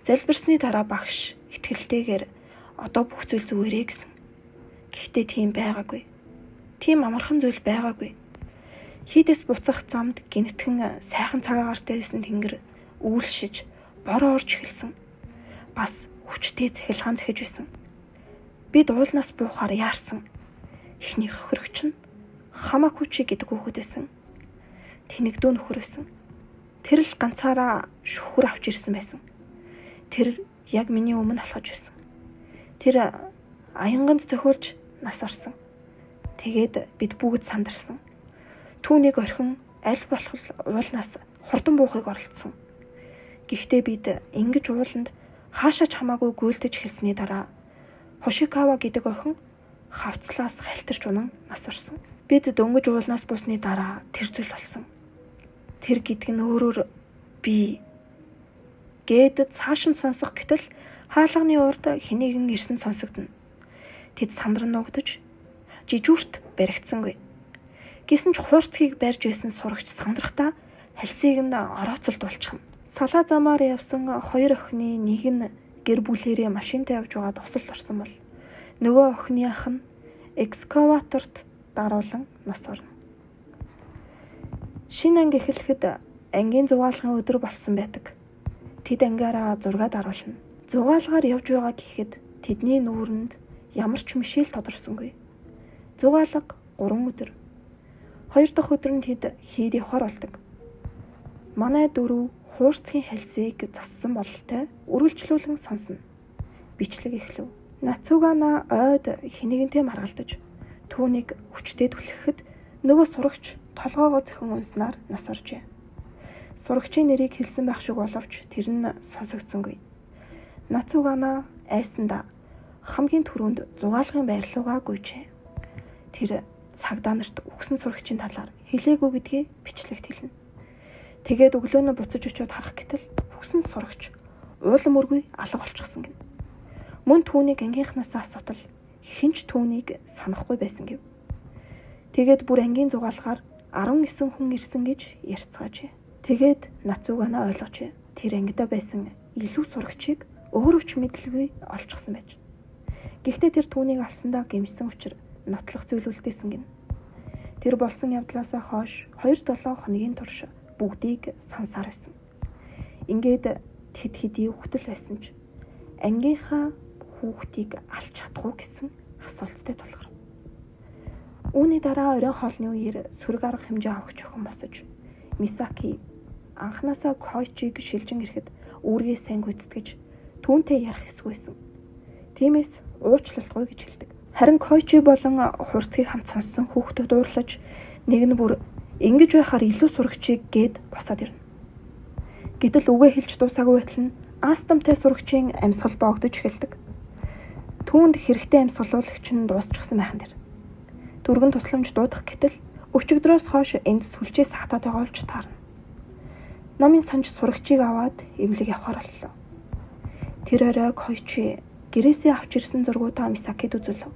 Залбирсны дараа багш итгэлтэйгээр одоо бүх зүйл зүгээрээ гэсэн. Гэхдээ тийм байгаагүй. Тийм амархан зүйл байгаагүй. Хийдээс буцах замд гинтгэн сайхан цагаагартай байсан тэнгэр үйлшиж бороо орж эхэлсэн. Бас хүчтэй цахилгаан цахиж байсан. Бид уулнаас буухаар яарсан. Эхний хохирогч нь Хамакучи гэдэг хүүхэд байсан. Тэнэгдүү нөхөр байсан. Тэр л ганцаараа шүхэр авч ирсэн байсан. Тэр яг миний өмнө алхаж байсан. Тэр аянганд зохиулж нас орсон. Тэгээд бид бүгд сандарсан. Түүнийг орхин аль болох уулнаас хурдан буухыг оролдсон. Гэхдээ бид ингэж ууланд хаашаа ч хамаагүй гүйлдэж эхэлсний дараа Хошикава гэдэг охин хавцлаас халтарч унан нас орсон. Бид дөнгөж уулнаас буусны дараа тэр зүйл болсон. Тэр гэдэг нь өөрөөр би гээд цааш нь сонсох гэтэл хаалганы урд хэнийгэн ирсэн сонсогдоно. Тэд сандран нуугдаж жижүүрт баригдсангүй. Гэсэн ч хуурцгийг барьж байсан сурагч сандрахтаа халсыг нь орооцолдуулчихна. Салаа замаар явсан хоёр охины нэг нь гэр бүлээрээ машинтай явж байгаад осол орсон бол нөгөө охины ах нь экскаваторт даруулан нас орно. Шинэ анги эхлэхэд ангийн зугаалгын өдөр болсон байдаг. Тэд ангиараа зураг даруулна. Зугаалгаар явж байгаа гэхэд тэдний нүүрэнд ямар ч мишэл тодорсонгүй. Зугаалга 3 өдөр. 2 дахь өдөр нь тэд хийд явахар болдог. Манай дөрөв хуурцгийн халсыг зассан бололтой үргэлжлүүлэн сонсно. Бичлэг эхлэв. Нацугана ойд хэнийгэнтэй маргалдаж түүнийг хүчтэй түлхэхэд нөгөө сурагч толгоогоо зөхин унснаар нас оржээ. Сурагчийн нэрийг хэлсэн байх шиг боловч тэр нь сонсогдсонгүй. Нацугана айсандаа хамгийн түрүүнд зугаалгын байр руугаа гүйжээ. Тэр цагдаа нарт үхсэн сурагчийн талаар хэлээгүй гэдгийг бичлэгт хэлнэ. Тэгээд өглөө нь буцаж очиод харах гэтэл үхсэн сурагч уулам өргүй алга болчихсон гэнэ. Мөн түүнийг ангийнхнаас асуутал хэн ч түүнийг санахгүй байсан гэв. Тэгээд бүр ангийн зугаалгаар 19 хүн ирсэн гэж ярьцгаажээ. Тэгээд Нацугана ойлгожээ. Тэр ангидаа байсан илүү сурагчийг өөрөө ч мэдлгүй олчихсон байж. Гэхдээ тэр түүнийг алсандаа гэмшсэн учир нотлох зүйл үлдээсэн гэнэ. Тэр болсон явдлаасаа хойш 2-7 хоногийн турш бүгдийг сансаар байсан. Ингээд тэд хэдий үхтэл байсан ч ангийнхаа хүүхдийг алж чадах уу гэсэн асуулттай тулгарв. Үүний дараа оройн хоолны үеэр сөрөг арга хэмжээ авах охин босож Мисаки анханасаа Койчиг шилжин ирэхэд үүргээ сайн гүйцэтгэж түүнтэй ярих ёсгүй байсан. Тиймээс уучлалтгүй гэж хэлдэг. Харин Койчи болон хурцгийг хамт сонссон хүүхдүүд уурлаж нэг нь бүр ингэж байхаар илүү сурагчийг гээд босоод ирнэ. Гэтэл үгээ хэлж дуусаагүй байтал нь астамтай сурагчийн амьсгал боогдож эхэлдэг. Түүнд хэрэгтэй амьсгалуулагч нь дуусчихсан байх нь тэр. Түргэн тусламж дуудах гэтэл өчигдрөөс хойш энд сүлжээ сахтаад байгаа болж таарна. Номын санж сурагчийг аваад эмнэлэг явахар боллоо. Тэр орой Койчи гэрээсээ авч ирсэн зургуудаа Мисакид үзүүлв.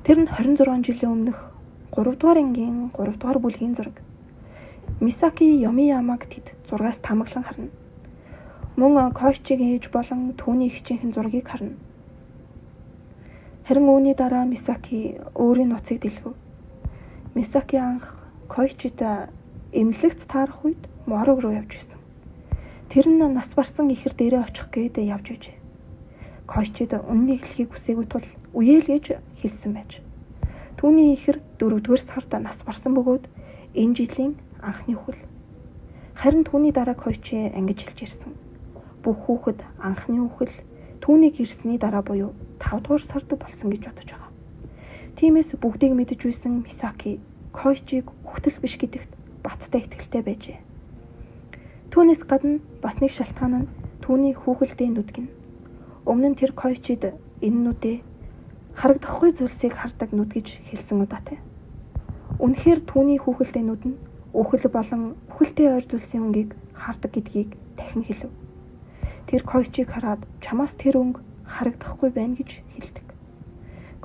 Тэр нь 26 жилийн өмнөх 3 дугаар ангийн 3 дугаар бүлгийн зураг. Мисаки Йомиямаг тэд зургаас таамаглан харна. Мөн Койчигийн ээж болон түүний эгчийнхэн зургийг харна. Харин үүний дараа Мисаки өөрийн нууцыг дэлгэв. Мисаки анх Койчид эмнэлэгт таарах үед морог руу явж байсан. Тэр нь нас барсан ихэр дээрээ очих гээд явж байжээ. Койчид үннийг хэлхийг хүсээгүй тул үеэл гэж хэлсэн байж. Түүний ихэр 4-р сард нас барсан бөгөөд энэ жилийн анхны үхэл. Харин түүний дараа Койчи ангиж хэлж ирсэн. Бүх хүүхэд анхны үхэл түүнийг ирсний дараа буюу 5-р сард болсон гэж бодож байгаа. Тиймээс бүгдийг мэдэж байсан Мисаки Койчиг үхтэл биш гэдэгт баттай итгэлтэй байжээ. Түүнээс гадна бас нэг шалтгаан нь түүний хүүхэлдэйн нүд гинэ. Өмнө нь тэр Койчид энэ нүдээ харагдахгүй зүйлсийг хардаг нүд гэж хэлсэн удаатай. Үнэхээр түүний хүүхэлдэйн нүд нь үхэл болон үхэлтэй ойр зүйлсийн өнгийг хардаг гэдгийг дахин хэлв. Тэр Койчиг хараад чамаас тэр өнгө харагдахгүй байна гэж хэлдэг.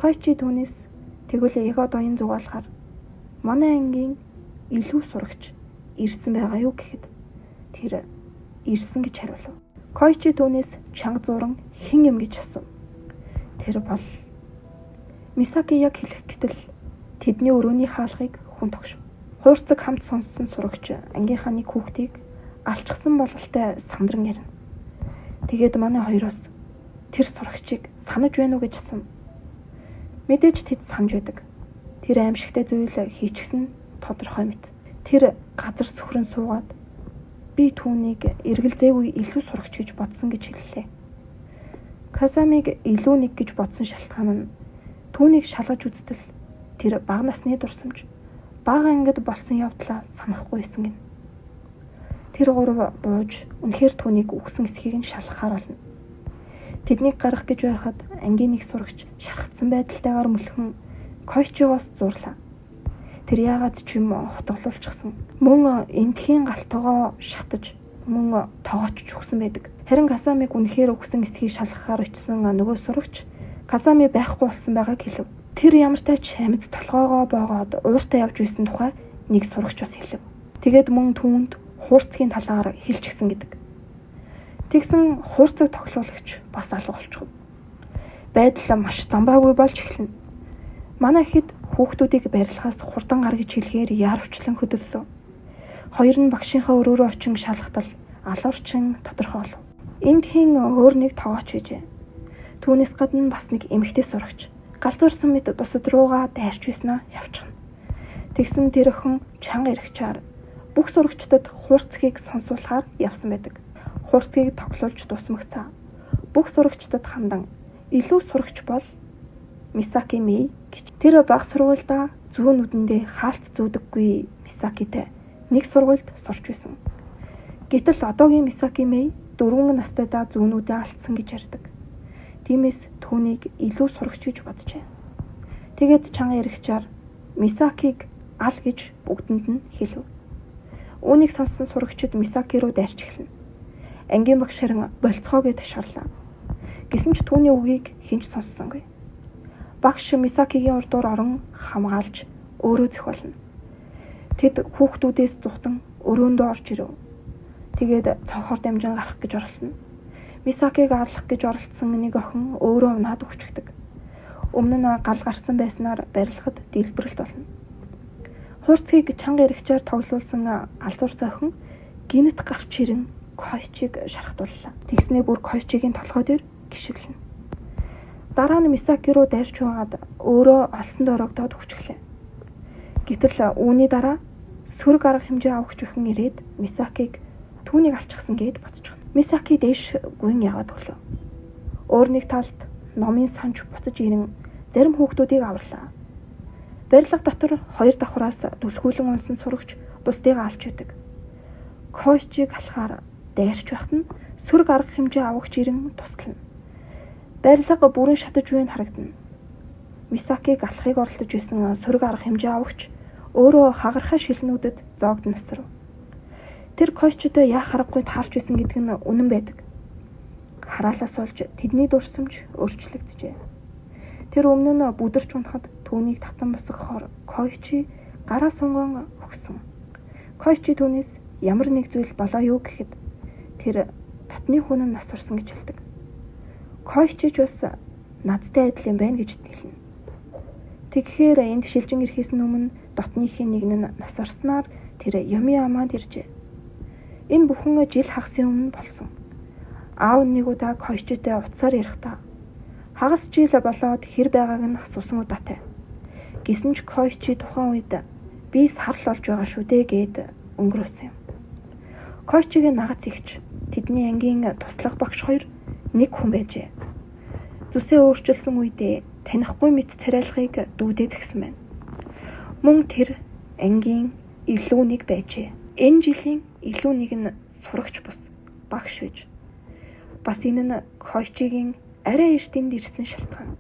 Койчи түүнээс Тэгвэл яг одоо энэ зугаалахаар манай ангийн илүү сурагч ирсэн байгаа юу гэхэд тэр ирсэн гэж хариулав. Коичи түүнээс чанга зууран хэн юм гэж асуув. Тэр бол Мисаки яг хэлэх гэтэл тэдний өрөөний хаалгыг хүн тогшив. Хуурцаг хамт сонссон сурагч ангийнхаа нэг хүүхдийг алчсан бололтой сандран ярина. Тэгээд манай хоёроос тэр сурагчийг санаж байна уу гэж асуув. Мэдээж тэд санаж байдаг. Тэр аимшигтай зүйл хийчихсэн тодорхой мэт. Тэр газар сөхрөн суугаад би түүнийг эргэлзээгүй илүү сурагч гэж бодсон гэж хэллээ. Казамиг илүү нэг гэж бодсон шалтгаан нь түүнийг шалгаж үзтэл тэр бага насны дурсамж бага ангид болсон явдлаа санахгүй байсан гэнэ. Тэр гурав бууж үнэхээр түүнийг үхсэн эсхийг нь шалгахаар болно. Тэднийг гарах гэж байхад ангийн нэг сурагч шархацсан байдалтайгаар мөлхөн Койчигоос зурлаа. Тэр яагаад ч юм хотголуулчихсан. Мөн эндхийн галтгоо шатаж мөн тоогооч үхсэн байдаг. Харин Казамиг үнэхээр үхсэн эсхийг шалгахаар очисон нөгөө сурагч Казами байхгүй болсон байгааг хэлв. Тэр ямартай ч амьд толгоогоо боогоод ууртай явж байсан тухай нэг сурагч бас хэлв. Тэгээд мөн түүнд хуурцгийн талаар хэлчихсэн гэдэг. Тэгсэн хуурцаг тоглуулагч бас алга болчихов. Байдал маш замбраагүй болж эхэлнэ. Манай хэд хүүхдүүдийг барилгаас хурдан гар гэж хэлэхээр яарвчлан хөдөллөө. Хоёр нь багшийнхаа өрөөрөө очин шалгатал алуурчин тодорхой болов. Энд хэн өөр нэг тоогооч байжээ. Түүнээс гадна бас нэг эмэгтэй сурагч галзуурсан мэт бусад руугаа дайрч байснаа явчихна. Тэгсэн тэр охин чанга эрхчаар бүх сурагчдад хуурцгийг сонсуулахаар явсан байдаг. Хуурцгийг тоглуулж дусмагцаа бүх сурагчдад хандан илүү сурагч бол Мисаки Мэй гэж. Тэр баг сургуульдаа зүүн нүдэндээ хаалт зүүдэггүй Мисакитэй нэг сургуульд сурч байсан. Гэтэл одоогийн Мисаки Мэй 4 настайдаа зүүн нүдээ алдсан гэж ярьдаг. Тиймээс түүнийг илүү сурагч гэж боджээ. Тэгээд чанга яригчаар Мисакиг ал гэж бүгдэнд нь хэлв. Үүнийг сонссон сурагчид Мисаки руу дайрч эхэлнэ. Ангийн багш харин болцгоо гэж ташаарлаа. Гэсэн ч түүний үгийг хэн ч сонссонгүй. Багш Мисакигийн урдуур орон хамгаалж өөрөө зохиолно. Тэд хүүхдүүдээс зүхтэн өрөөндөө орж ирэв. Тэгээд цонхоор дамжин гарах гэж оролдоно. Мисакиг арлах гэж оролдсон нэг охин өөрөө унаад өгчөгдөг. Өмнө нь гал гарсан байснаар барилгад дэлбэрэлт болно. Хуурцгийг чанга эрэгчээр тоглуулсан алзуур цойхон гинэт гарч ирэн Койчиг шархтууллаа. Тэгснээ бүр Койчигийн толгой дээр гიშгэлнэ. Дараа нь Мисаки руу дайрч байгаад өөрөө олсон дорогдоод хүчглээ. Гэтэл үүний дараа сөрөг арга хэмжээ авахч өхөн ирээд Мисакиг түүнийг алчихсан гээд бодчихно. Мисаки дээш гүн яваад өглөө. Өөр нэг талд номын санч буцаж ирэн зарим хүүхдүүдийг аварлаа. Барилга дотор хоёр давхраас түлхүүлэн унсан сурагч бусдыг алж байдаг. Койчиг алхаар дайрч байхад нь сөрөг арга хэмжээ авахч ирэн туслана. Барилга бүрэн шатаж буйг нь харагдана. Мисакиг алхахыг оролдож байсан сөрөг арга хэмжээ авахч өөрөө хагархай шилнүүдэд зоогдсон. Тэр Койчтой яах аргагүй таарч байсан гэдэг нь үнэн байдаг. Хараалаас болж тэдний дурсамж өөрчлөгдөжээ. Тэр өмнө нь бүдэрч унахад түүнийг татан босгохоор Койчи гараа сунган өгсөн. Койчи түүнээс ямар нэг зүйл болоо юу гэхэд тэр татны хүн нь нас орсон гэж хэлдэг. Койчи ч бас надтай адил юм байна гэж хэлнэ. Тэгэхээр энд шилжин ирэхээс өмнө дотныхын нэг нь нас орсноор тэр Йомиямад иржээ. Энэ бүхэн жил хагасын өмнө болсон. Аав нэг удаа Койчитой утсаар ярихдаа хагас жил болоод хэр байгааг нь асуусан удаатай. Гэсэн ч Койчи тухайн үед би сарл болж байгаа шүү дээ гэд өнгөрөөсөн юм. Койчигийн нагац ихч тэдний ангийн туслах багш хоёр нэг хүн байжээ. Зүсээ өөрчилсөн үедээ танихгүй мэт царайлахыг дүүдээ згсэн байна. Мөн тэр ангийн илүү нэг байжээ. Энэ жилийн илүү нэг нь сурагч бус багш байж. Бас энэ нь Койчигийн арай эрт энд ирсэн шалтгаан.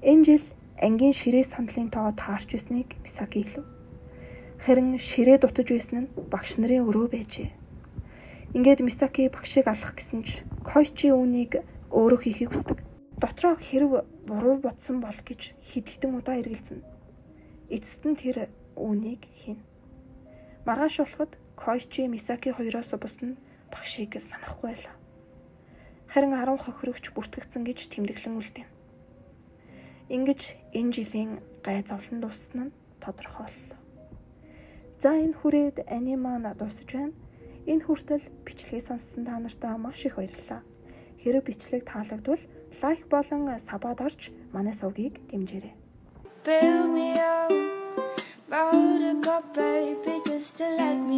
Энэ жил ангийн ширээ сандлын тоо таарч байсныг Мисаки хэлв. Харин ширээ дутаж байсан нь багш нарын өрөө байжээ. Ингээд Мисаки багшийг алах гэсэн ч Койчи үүнийг өөрөө хийхийг хүсдэг. Дотроо хэрв Буруу бодсон бол гэж хэд хэдэн удаа эргэлзэнэ. Эцэст нь тэр үүнийг хийнэ. Маргааш болоход Коичи Мисаки хоёроос бус нь багшийг санахгүй байлаа. Харин 10 хохирогч бүртгэгдсэн гэж тэмдэглэн үлдээнэ. Ингэж энэ жилийн гай зовлон дууссан нь тодорхойллоо. За, энэ хүрээд аниме маань дуусаж байна. Энэ хүртэл бичлэгийг сонссон та нартаа маш их баярлалаа. Хэрэв бичлэг таалагдвал like болон sub аа дарж манай сувгийг дэмжээрэй.
Build me up, buttercup, baby, just to let me